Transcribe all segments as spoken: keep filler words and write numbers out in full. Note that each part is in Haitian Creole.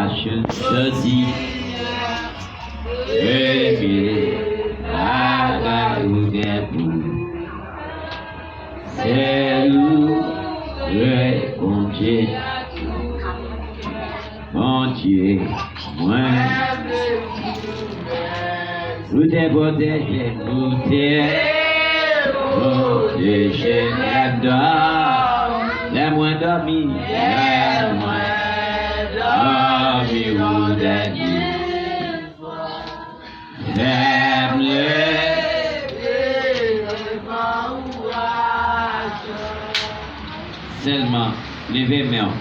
Action, jodi, premye bagay ou gen pou sè ou, Bondye, Bondye mwen. Ou te pwoteje m, ou te pwoteje m lè m dòmi. Lè mwen dòmi, lè mwen dòmi, ou te di, fè m leve devan ou ajan. Sèlman, leve men w.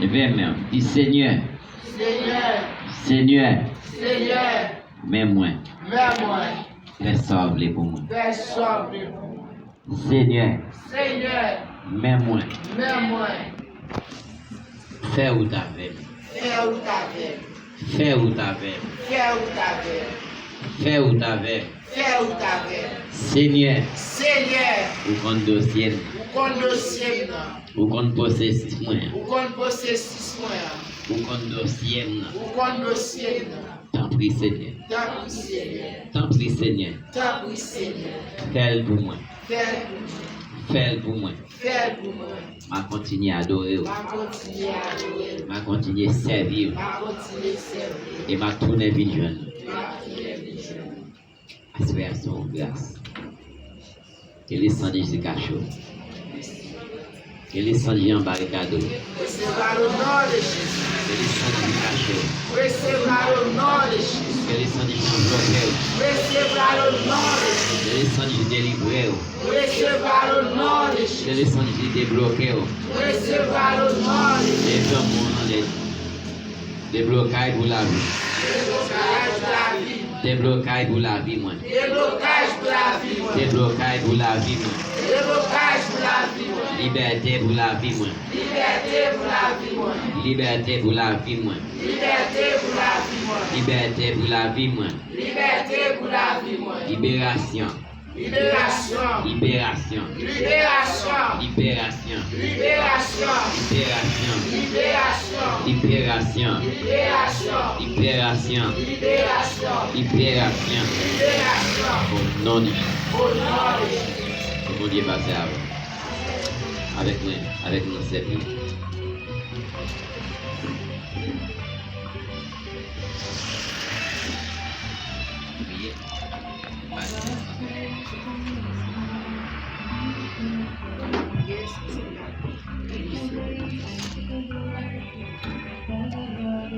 Leve men w. Di, Senyè, Senyè, Senyè, Senyè, men mwen. Men mwen. Fè sa w vle pou mwen. Fè sa w vle pou mwen. Senyè. Senyè. Men mwen. Men mwen. Fè wout avè m. Fè wout avè m. Fè wout avè m. Fè wout avè m. Fè wout avè m. Fè wout avè m. Fè wout avè m. Senyè. Senyè. Ou konn dosye m. Ou konn dosye m nan. Ou konn pwosesis mwen an. Ou konn pwosesis mwen an. Ou konn dosye m nan. Ou konn dosye m nan. Tanpri, Senyè. Tanpri, Senyè. Tanpri, Senyè. Tanpri, Senyè. Fè l pou mwen. Fè l pou mwen. Fè l pou mwen. Fè l pou mwen. M a kontinye adore w. M a kontinye adore w. M a kontinye sèvi w. M a kontinye sèvi w. E m a tounen vin jwenn ou. E m a tounen vin jwenn ou. Aswè a se yon gras. Ke le sang de Jésus cache w. Ke le sang de Jésus anbarikade w. Resevwa l o non de Jezi. Ke le sang de Jésus cache w. Resevwa l o non de Jezi. Ke le sang de Jésus anvlope w. Resevwa l o non de Jezi. Ke le sang de Jésus delivre w. Resevwa l o non de Jezi. Ke le sang de Jésus debloke w. Resevwa l o non de Jezi. Leve yon moun anlè. Deblokay pou lavi. Deblokay pou lavi. Deblokay pou lavi mwen. Deblokay pou lavi mwen. Deblokay pou lavi mwen. Deblokay pou lavi mwen. Libète pou lavi mwen. Libète pou lavi mwen. Libète pou lavi mwen. Libète pou lavi mwen. Libète pou lavi mwen. Libète pou lavi mwen. Liberasyon. Liberasyon. Liberasyon. Liberasyon. O non de Jezi. O non de Jezi. Ke Bondye pase avè w. Avèk mwen, avèk nou sèvi. Priye.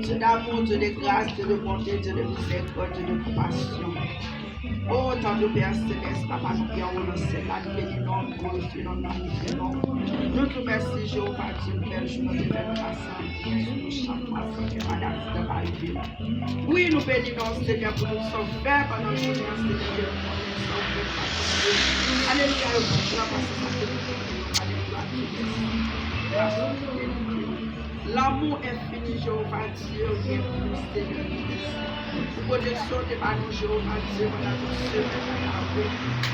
Dieu d'amour, Dieu de grâce, Dieu de bonté, Dieu de miséricorde, Dieu de compassion. O, tande, Pè Selès, Papa nou ki anwo nan syèl la, nou beni non w, nou glorifye non w, nou glorifye non w. Nou di w mèsi, Jewova Dye, pou bèl jounen w te fè nou pase ann byen sou nou chak mwa, san ke maladi pa rive nou. Wi, nou beni non w, Senyè, pou tout sa w fè pandan jounen an, Senyè, ke nou konnen sa w fè pa konte. Alelouya, yo pou gran pase sa ke nou konnen yo. Alelouya, Dye mèsi. Gras ou fidelite. Lanmou enfini, Jewova Dye, ou gen pou nou, Senyè, nou mèsi. Pou pwoteksyon w te ba nou, Jewova Dye, pandan tout semèn nan, Yahweh.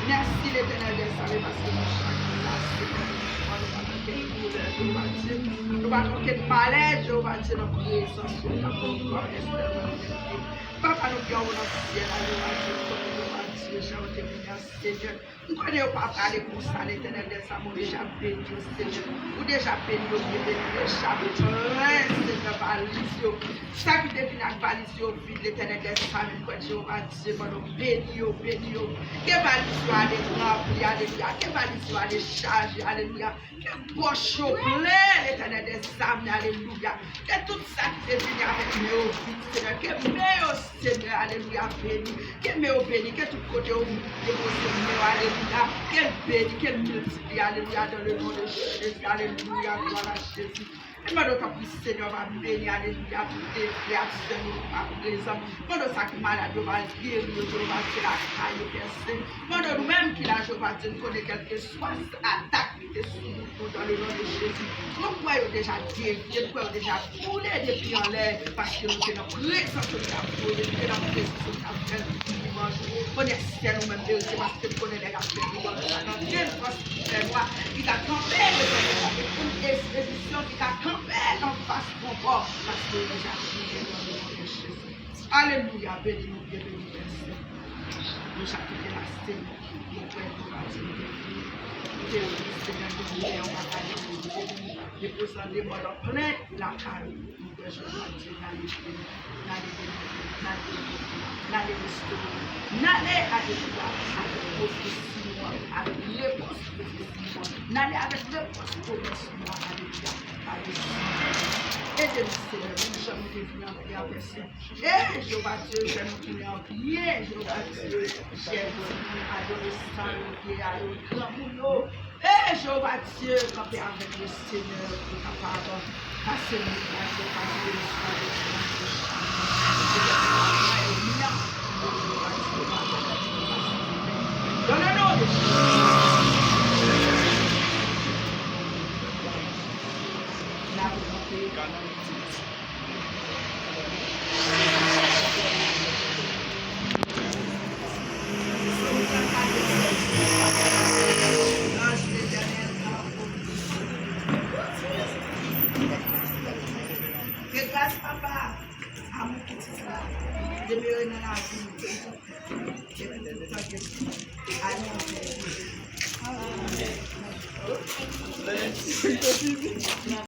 Mèsi, Letènèl dèzame, paske nou chak la, Senyè, nou pa nan okenn doulè, Jewova Dye. Nou pa nan okenn malè, Jewova Dye, nan prezans ou, nan pouvwa w, Papa nou ki anwo nan syèl la, Jewova Dye, nou konnen, Jewova Dye, jan w te vini an, Senyè. M konnen yo pa prale konsa, Letènèl dèzame, ou deja beni yo, Senyè. Ou deja beni yo, byen beni, yo deja plen, Senyè, valiz yo. Sa ki te vin ak valiz yo vid, Letènèl dèzame, m kwè, Jewova Dye, pandan w beni yo, beni yo. Ke valiz yo ale ranpli, alelouya. Ke valiz yo ale chaje, alelouya. Ke pòch yo plen, Letènèl dèzame, alelouya. Ke tout sa ki te vini avèk men yo vid, Senyè. Ke men yo, Senyè, alelouya, beni. Ke men yo beni. Ke tout kote yo depoze men yo, alelouya. Ke l beni, ke l miltipliye, alelouya, dans le nom de Jésus, alelouya, glwa a Jezi. Mwen mande w, tanpri, Senyè, va beni, alelouya, tout frè ak sè nou ki pa prezan. Mande w sa ki malad yo, va geri yo, Jewova Dye, lakay yo, Pè Sen. Mande w nou menm ki la, Jewova Dye, nou konnen kèlkeswa atak ki te sou nou, dans le nom de Jésus. Nou kwè yo deja devye, nou kwè yo deja boule depi anlè, paske nou te nan prezans ou, nou t ap louwe, nou te nan prezans ou, nou t ap fè louwanj ou. Konnen sèl ou menm merite, paske nou konnen nèg ap fè louwanj sa nan nenpòt fènwa ki ka kanpe devan nou, tout espedisyon ki ka kanpe Kanpe anfas bon bò, paske yo deja kriye nan non de Jezi. Alelouya, beni nou, byen beni, Pè Sen. Nou chak ki te la, Senyè, nou kwè nou pa di nou te vini. Nou te vini, Senyè, nou te vini, nou pa di nou te vini. Depoze an demò nan plent lakay ou. Nou kwè Jewova Dye, n ale beni, n ale beni, n ale beni, n ale restore, n ale, alelouya, avèk pwofesi nou an, avèk repons pwofesi nou an, n ale avèk repons pwomès nou an, alelouya, pa de si. Ede nou, Senyè, menm jan nou te vini an priyè, Pè Sen. E Jewova Dye, jèn nou tounen an byen, Jewova Dye, jèn nou adolesan yo ye a, yo granmoun yo. E Jewova Dye, kanpe avèk yo, Senyè, pou yo kapab pase mesaj yo, pase leson yo, Senyè, pou yo chak. Petèt se pa mwen, e mwen, Jewova Dye, pase. Dans le nom de Jésus. N a kanpe. Ke gras Papa, amou Pitit la, demere nan lavi nou, epi tout tan ke nou ale anvè Jezi. Amèn.